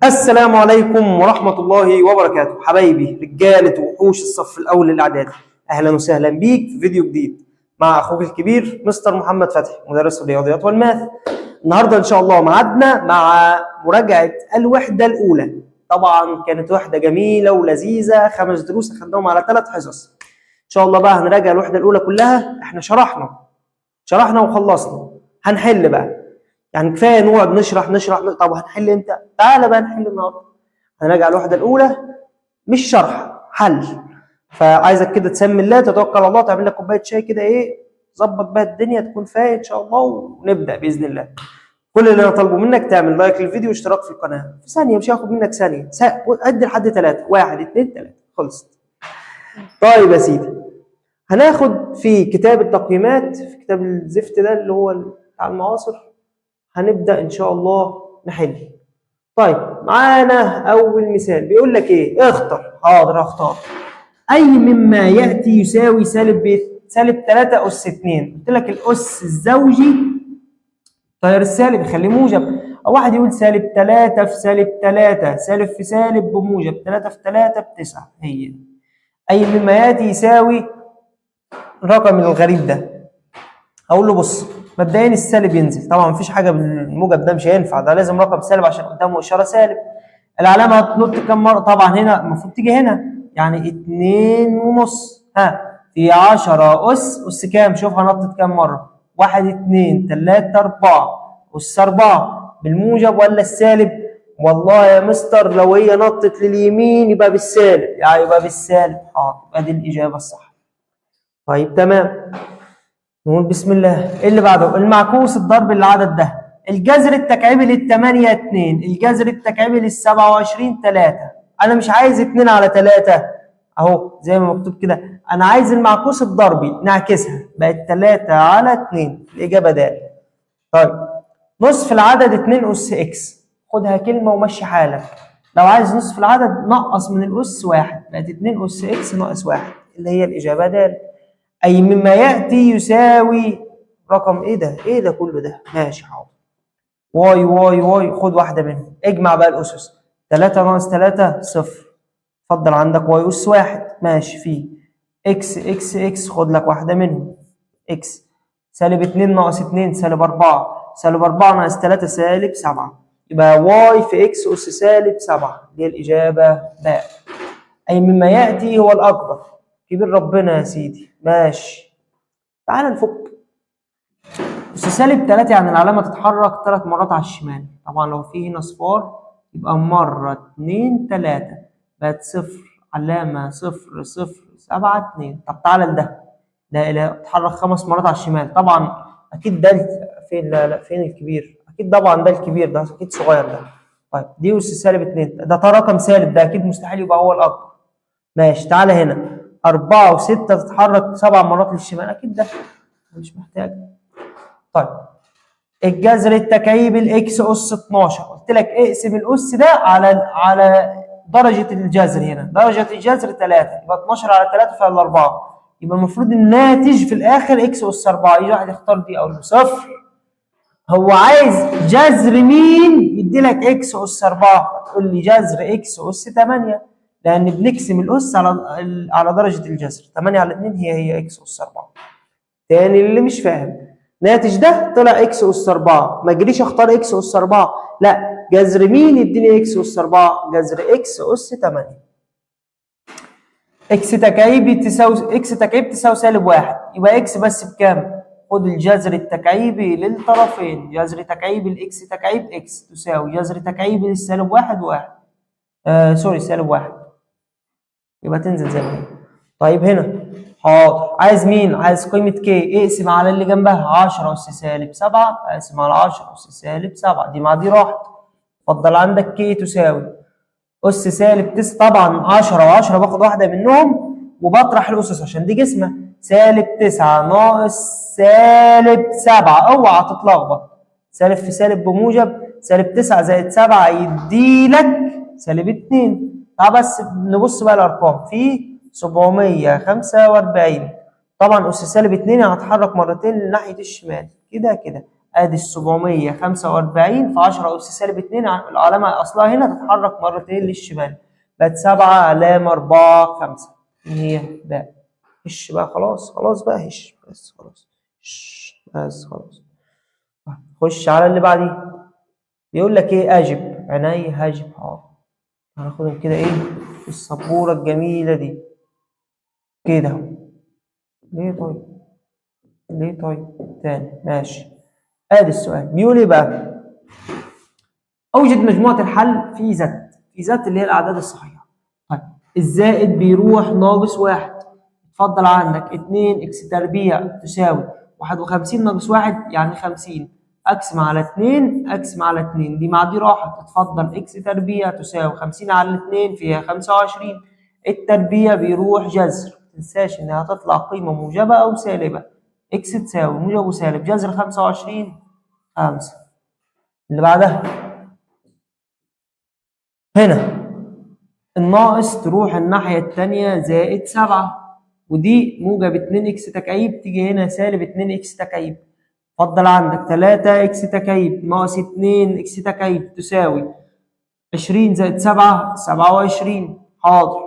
السلام عليكم ورحمة الله وبركاته. حبايبي رجالة وحوش الصف الأول الإعدادي، أهلا وسهلا بيك في فيديو جديد مع أخوك الكبير مستر محمد فتحي مدرس الرياضيات وال math. النهاردة إن شاء الله ميعادنا مع مراجعة الوحدة الأولى. طبعا كانت وحدة جميلة ولذيذة، 5 دروس أخدناهم على 3 حصص. إن شاء الله بقى هنراجع الوحدة الأولى كلها. إحنا شرحنا وخلصنا، هنحل بقى. يعني كفاية نقعد نشرح. طب هنحل امتى؟ تعالى بقى نحل النهارده. هنراجع الوحدة الاولى، مش شرح، حل. فعايزك كده تسمي الله، تتوكل على الله، تعمل لك كوباية شاي كده، ايه، ظبط بقى الدنيا، تكون فايق ان شاء الله، ونبدا باذن الله. كل اللي انا طالبه منك تعمل like للفيديو واشتراك في القناة. في ثانية، مش هاخد منك ثانية، عد لحد 3، 1 2 3، خلصت. طيب يا سيدي، هناخد في كتاب التقييمات، في كتاب الزفت ده اللي هو بتاع المعاصر، هنبدأ إن شاء الله نحل. طيب معانا أول مثال بيقول لك إيه؟ اختر. حاضر هختار. أي مما يأتي يساوي سالب 3 أس 2. قلت لك الأس الزوجي طير السالب يخليه موجب، أو واحد يقول سالب 3 في سالب 3، سالب في سالب بموجب، 3 في 3 ب9. هي أي مما يأتي يساوي الرقم الغريب ده. أقول له بص، مبدئيا السالب ينزل، طبعا مفيش حاجة بالموجب ده مش هينفع، ده لازم رقم سالب عشان قدامه اشارة سالب. العلامة هتنط كام مرة؟ طبعا هنا المفروض تيجي هنا، يعني 2.5 ها في 10 اس كام؟ شوف هنطت كام مرة، 1 2 3 4 اس 4. بالموجب ولا السالب؟ والله يا مستر لو هي نطت لليمين يبقى بالسالب، يعني يبقى بالسالب. حاضر، يبقى دي الاجابة الصح. طيب تمام، نقول بسم الله. ايه اللي بعده؟ المعكوس الضرب للعدد ده، الجذر التكعيبي لل8 2، الجذر التكعيبي لل27 3. انا مش عايز 2 على 3 اهو زي ما مكتوب كده، انا عايز المعكوس الضربي، نعكسها بقت 3 على 2، الاجابة د. طيب نصف العدد 2 اس x، خدها كلمة ومشي حالك. لو عايز نصف العدد نقص من الاس 1، بقت 2 اس x ناقص 1 اللي هي الاجابة د. أي مما يأتي يساوي رقم إيه ده؟ إيه ده كله ده؟ ماشي حاضر. y y y، خد واحدة منهم، اجمع بقى الأسس، 3 ناقص 3 0، اتفضل عندك y أس 1، ماشي، فيه إكس إكس إكس، خد لك واحدة منهم، x سالب 2 ناقص 2 سالب 4، سالب 4 ناقص 3 سالب 7، يبقى y في x أس سالب 7، دي الإجابة باء. أي مما يأتي هو الأكبر، كبير ربنا يا سيدي. ماشي، تعال نفك. أس سالب 3 يعني العلامة تتحرك 3 مرات على الشمال، طبعا لو في هنا صفار يبقى مرة 2 3، بقت 0 علامة 0 0 7 2. طب تعالى لده، لا لا، اتحرك 5 مرات على الشمال، طبعا أكيد ده فين؟ لا لا، فين الكبير؟ أكيد طبعا ده الكبير، ده أكيد صغير ده. طيب دي أس سالب 2، ده رقم سالب، ده أكيد مستحيل يبقى هو الأكبر. ماشي، تعالى هنا 4 و6 تتحرك 7 مرات للشمال، أكيد ده مش محتاج. طيب الجذر التكعيبي ال x أس 12، قلت لك اقسم الأس ده على درجة الجذر، هنا درجة الجذر 3، يبقى 12 على 3 فعلى 4، يبقى المفروض الناتج في الآخر x أس 4. يجي واحد يختار دي أو 0، هو عايز جذر مين يدي لك x أس 4؟ تقول لي جذر x أس 8، لأن بنقسم الأس على درجة الجذر، 8 على 2 هي x أس 4. تاني اللي مش فاهم، ناتج ده طلع x أس 4، ما اجريش اختار x أس 4، لا، جذر مين يديني x أس 4؟ جذر x أس 8. x تكعيبي تساوي x تكعيب تساوي سالب 1، يبقى x بس بكام؟ خد الجذر التكعيبي للطرفين، جذر تكعيبي ال x تكعيب x تساوي جذر تكعيبي للسالب 1 1، sorry سالب 1، يبقى تنزل زي ما هي. طيب هنا حاضر، عايز مين؟ عايز قيمة k، اقسم على اللي جنبها 10 أس سالب 7، اقسم على 10 أس سالب 7، دي مع دي راحت، اتفضل عندك k تساوي أس سالب 9، طبعا 10 و10 باخد واحدة منهم وبطرح الأسس عشان دي جسمة، سالب 9 ناقص سالب 7، اوعى تتلخبط، سالب في سالب بموجب، سالب 9 زائد 7 يديلك سالب 2. تعال بس نبص بقى الارقام، في 745، طبعا اس سالب 2 يعني هتحرك مرتين لناحيه الشمال كده كده، ادي ال 745 في 10 اس سالب 2، العلامة اصلها هنا تتحرك مرتين للشمال، بقت 7.45 هي باء. هش بقى خلاص، خلاص بقى هش بس خلاص، هش بس خلاص. خش على اللي بعديه. بيقول لك ايه؟ اجب. عيني هجب. حاضر، هناخدهم كده ايه في السبوره الجميلة دي كده اهو. ليه طيب؟ ليه طيب؟ تاني ماشي. ادي السؤال بيقول ايه بقى؟ اوجد مجموعة الحل في Z، في Z اللي هي الاعداد الصحيحة. طيب الزائد بيروح ناقص 1، اتفضل عندك 2 x تربيع تساوي 51 ناقص 1 يعني 50، اقسم على 2 اقسم على 2، دي مع دي راحت، اتفضل x تربيع تساوي 50 على 2 فيها 25، التربيع بيروح جذر، ما تنساش انها هتطلع قيمة موجبه او سالبه، x تساوي موجب وسالب جذر 25 5. اللي بعدها هنا الناقص تروح الناحية الثانية زائد 7، ودي موجب 2 x تكعيب تيجي هنا سالب 2 x تكعيب. اتفضل عندك 3 x تكعيب ناقص 2 x تكعيب تساوي 20 زائد 7 27. حاضر،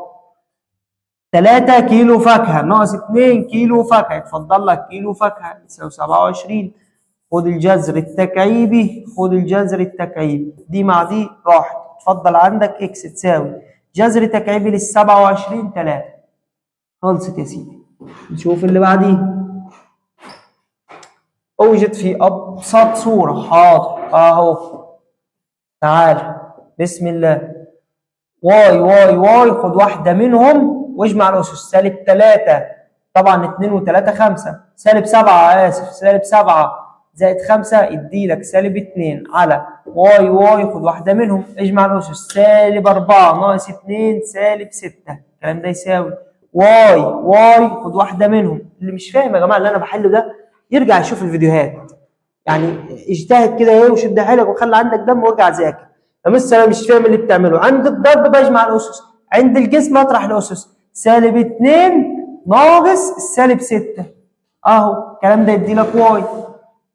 3 كيلو فاكهة ناقص 2 كيلو فاكهة، اتفضل لك كيلو فاكهة يساوي 27. خد الجذر التكعيبي، خد الجذر التكعيبي، دي مع دي راحت. اتفضل عندك x تساوي جذر تكعيبي لل 27 3. خلصت يا سيدي. نشوف اللي بعديه. اوجد في ابسط صورة. حاضر اهو، تعال بسم الله. y y y، خد واحدة منهم واجمع الاسس. سالب 3 طبعا 2 و3 5، سالب 7 اسف، سالب 7 زائد 5 يدي لك سالب 2 على y y، خد واحدة منهم اجمع الاسس. سالب 4 ناقص 2 سالب 6، الكلام ده يساوي y y، خد واحدة منهم. اللي مش فاهم يا جماعة اللي انا بحله ده يرجع يشوف الفيديوهات، يعني اجتهد كده ايه وشد حيلك وخلي عندك دم وارجع ذاكر. يا مستر انا مش فاهم اللي بتعمله. عند الضرب بجمع الاسس، عند الجسم اطرح الاسس. سالب 2 ناقص السالب 6 اهو، الكلام ده يدي لك y.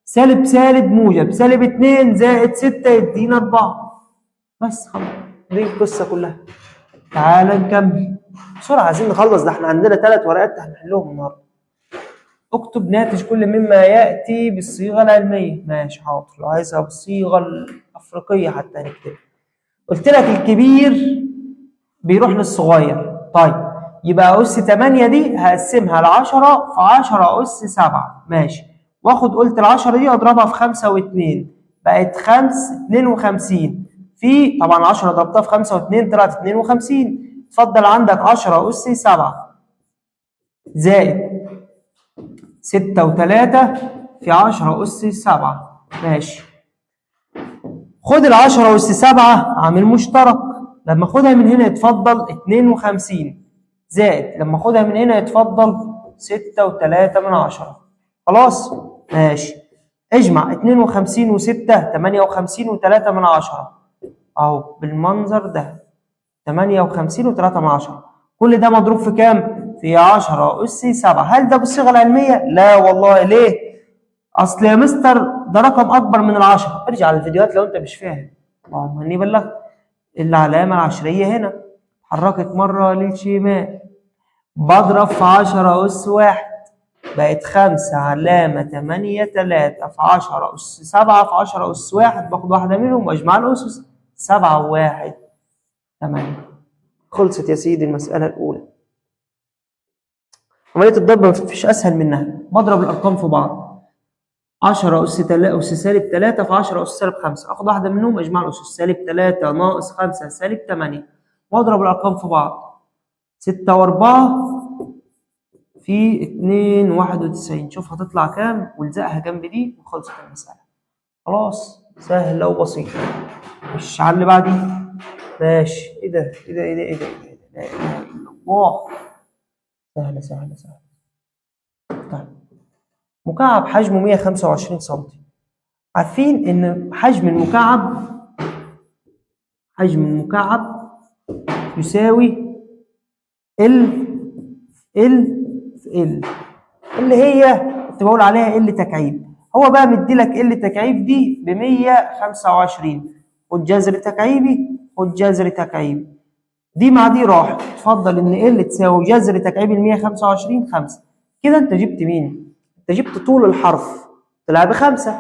سالب سالب موجب، سالب 2 زائد 6 يدينا 4. بس خلاص، دي القصة كلها. تعالى نكمل بسرعة، عايزين نخلص، ده احنا عندنا 3 ورقات هنحلهم النهارده. اكتب ناتج كل مما ياتي بالصيغه العلمية. ماشي حاضر، لو عايزها بالصيغه الافريقية حتى هنكتبها. قلت لك الكبير بيروح للصغير. طيب يبقى اس 8 دي هقسمها ل 10 في 10 اس 7، ماشي، واخد قلت ال 10 دي اضربها في 5 و2 بقت 5 52 في طبعا 10 ضربتها في 5 و2 طلعت 52. اتفضل عندك 10 اس 7 زائد 6 و3 في 10 اس 7، ماشي. خد ال 10 اس 7 عامل مشترك، لما اخدها من هنا يتفضل 52 زائد لما اخدها من هنا يتفضل 6 و3 من 10. خلاص ماشي، اجمع 52 و6 58 و3 من 10 اهو بالمنظر ده، 58 و3 من 10. كل ده مضروب في كام؟ في 10 اس 7. هل ده بالصيغه العلمية؟ لا والله. ليه؟ اصل يا مستر ده رقم اكبر من 10. ارجع للفيديوهات لو انت مش فاهم. اللهم اني بلغت. العلامة العشريه هنا اتحركت مرة للشمال، بضرب في 10 اس 1 بقت 5.83 في 10 اس 7 في 10 اس 1، باخد واحدة منهم واجمع الاسس 7 و1 8. خلصت يا سيدي المسالة الاولى. عملية الضرب مفيش اسهل منها، بضرب الارقام في بعض. 10 اس سالب 3 في 10 اس سالب 5، اخد واحدة منهم اجمع الاسس سالب 3 ناقص 5 سالب 8، واضرب الارقام في بعض. 6 و4 في 2 91، شوف هتطلع كام والزقها جنب دي وخلصت المسالة. خلاص سهلة وبسيطة. مش على اللي بعديه. ماشي. ايه ده ايه ده ايه ده ايه ده ايه ده، لا اله الا الله. سهلة سهلة سهلة. طيب مكعب حجمه 125 سم. عارفين ان حجم المكعب، حجم المكعب يساوي L L في L، اللي هي كنت بقول عليها L تكعيب. هو بقى مديلك L تكعيب دي ب 125. خد جذر تكعيبي، خد جذر تكعيبي، دي مع دي راحت. اتفضل ان L تساوي جذر تكعيب ال 125 5. كده انت جبت مين؟ انت جبت طول الحرف طلع ب5.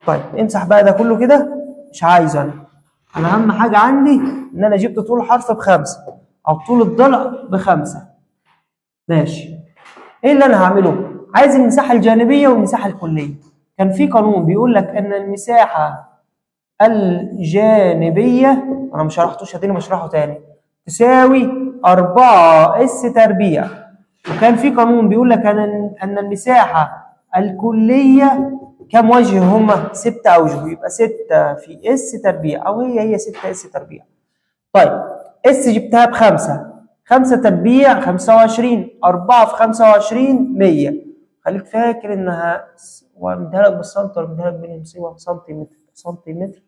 طيب امسح بقى ده كله كده، مش عايزه انا. انا اهم حاجة عندي ان انا جبت طول الحرف ب5 او طول الضلع ب5. ماشي. ايه اللي انا هعمله؟ عايز المساحة الجانبية والمساحة الكلية. كان في قانون بيقول لك ان المساحة الجانبية، انا ما شرحتوش هتاني بشرحه تاني، تساوي 4 S تربيع. وكان في قانون بيقول لك ان المساحة الكلية كم وجه هما؟ 6 اوجه، يبقى 6 في S تربيع، او هي 6 S تربيع. طيب S جبتها ب5، 5 تربيع 25، 4 في 25 100. خليك فاكر انها ومديها لك بالسنتي ولا مديها لك بالمصيبه؟ سنتيمتر، سنتيمتر.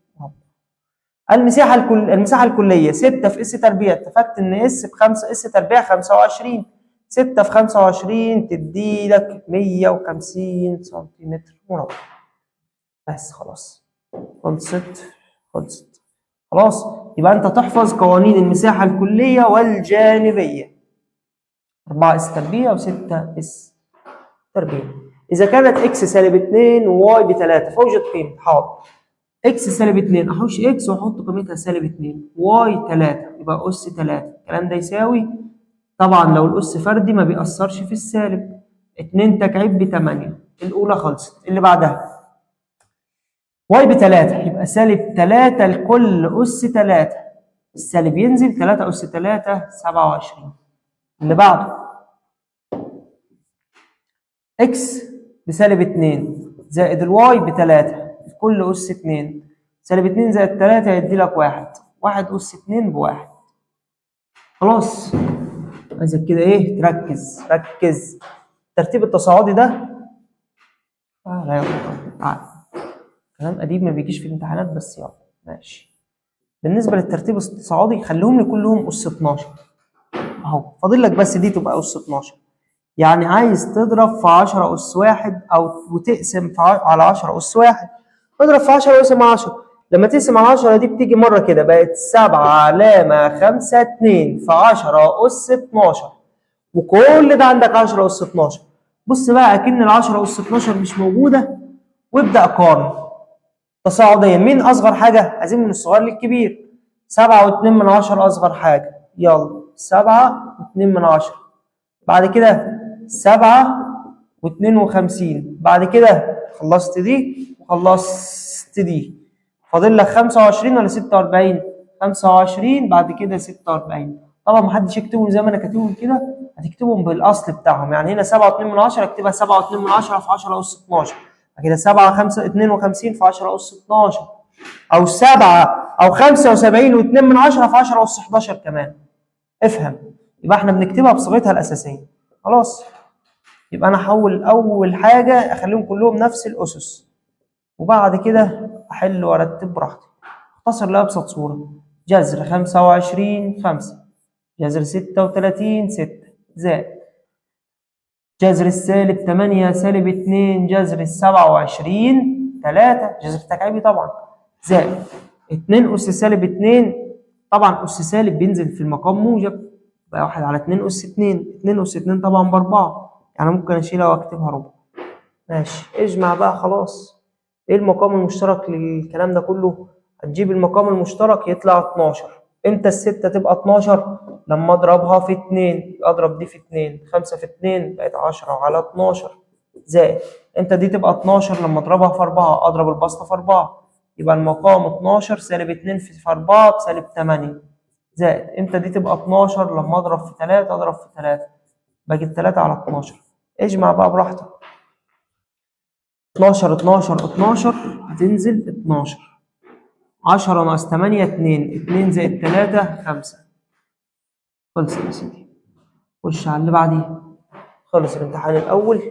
المساحة المساحة الكلية 6 في S تربيع، اتفقت ان S ب5، S تربيع 25، 6 في 25 تدي لك 150 سنتيمتر مربع. بس خلاص، خلصت خلصت خلاص. يبقى انت تحفظ قوانين المساحة الكلية والجانبيه، 4 S تربيع و6 S تربيع. اذا كانت X سالب 2 و Y ب3 فوجد قيمة. حاضر، X سالب 2 احوش X واحط قيمتها سالب 2، Y 3 يبقى اس 3. الكلام ده يساوي، طبعا لو الاس فردي ما بيأثرش في السالب، 2 تكعيب ب 8. الاولى خلصت. اللي بعدها Y ب 3 يبقى سالب 3 لكل اس 3، السالب ينزل 3 اس 3 27. اللي بعده X بسالب 2 زائد ال Y ب 3 كل اس 2، سالب 2 زائد 3 هيدي لك 1، 1 اس 2 ب1. خلاص، عايزك كده ايه؟ تركز ركز. الترتيب التصاعدي ده لا يلا تعال، كلام قديم ما بيجيش في الامتحانات بس يلا ماشي. بالنسبة للترتيب التصاعدي خليهم لي كلهم اس 12 اهو، فاضل لك بس دي تبقى اس 12. يعني عايز تضرب في 10 اس 1 او وتقسم على 10 اس 1، اضرب في 10 واقسم 10. لما تقسم على 10 دي بتيجي مرة كده، بقت 7.52 في 10 اس 12، وكل ده عندك 10 اس 12. بص بقى اكن ال 10 اس 12 مش موجودة، وابدا قارن تصاعديا. مين اصغر حاجة؟ عايزين من الصغير للكبير. 7.2 اصغر حاجة، يلا 7.2، بعد كده 7.52، بعد كده خلصت دي وخلصت دي، فاضل لك 25 ولا 46؟ 25 بعد كده 46. طبعا ما حدش يكتبهم زي ما انا كاتبهم كده، هتكتبهم بالاصل بتاعهم. يعني هنا 7.2 اكتبها 7.2 في 10 اس 12، بعد كده 7.52 في 10 اس 12، او 7 او 75.2 في 10 اس 11 كمان. افهم، يبقى احنا بنكتبها بصيغتها الاساسية. خلاص، يبقى انا احول اول حاجة اخليهم كلهم نفس الاسس، وبعد كده احل وارتب براحتي. اختصر لابسط صوره، جذر 25 5، جذر 36 6، زائد جذر السالب 8 سالب 2 جذر 27 3، جذر تكعيبي طبعا، زائد 2 اس سالب 2، طبعا اس سالب بينزل في المقام موجب، يبقى 1 على 2 اس 2، 2 اس 2 طبعا ب4، يعني ممكن اشيلها واكتبها ربع. ماشي، اجمع بقى خلاص. ايه المقام المشترك للكلام ده كله؟ هتجيب المقام المشترك يطلع 12. امتى الستة تبقى 12؟ لما اضربها في 2، اضرب دي في 2، 5 في 2 بقت 10 على 12، زائد امتى دي تبقى 12؟ لما اضربها في 4، اضرب البسطة في 4، يبقى المقام 12 سالب 2 في 4 بسالب 8، زائد امتى دي تبقى 12؟ لما اضرب في 3، اضرب في 3، باجي 3 على 12. اجمع بقى براحتك، 12 12 12 هتنزل 12، 10 ناقص 8 2، 2 زائد 3 5. خلص يا سيدي، خش على اللي بعديه. خلص الامتحان الأول،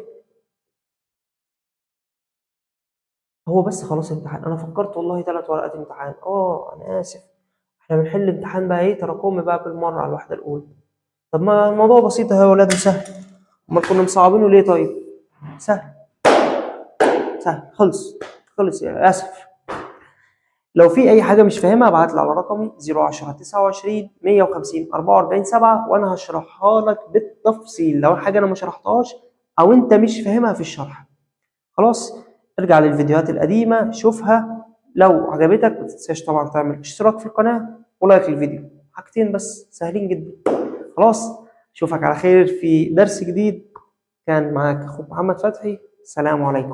هو بس خلاص امتحان. أنا فكرت والله 3 ورقات امتحان، أنا آسف، احنا بنحل امتحان بقى إيه تراكمي بقى بالمرة على الوحدة الأولى. طب ما الموضوع بسيط أهو يا ولاد وسهل، أمال كنا مصعبينه ليه طيب؟ سهل. سهل، خلص خلص يا اسف. لو في اي حاجة مش فاهمها ابعت لي على رقمي 010 29 150 44 7، وانا هشرحها لك بالتفصيل لو حاجة انا ما شرحتهاش او انت مش فاهمها في الشرح. خلاص، ارجع للفيديوهات القديمة شوفها، لو عجبتك ما تنساش طبعا تعمل اشتراك في القناة ولايك للفيديو، حاجتين بس سهلين جدا. خلاص، اشوفك على خير في درس جديد. كان معاك اخوك محمد فتحي، سلام عليكم.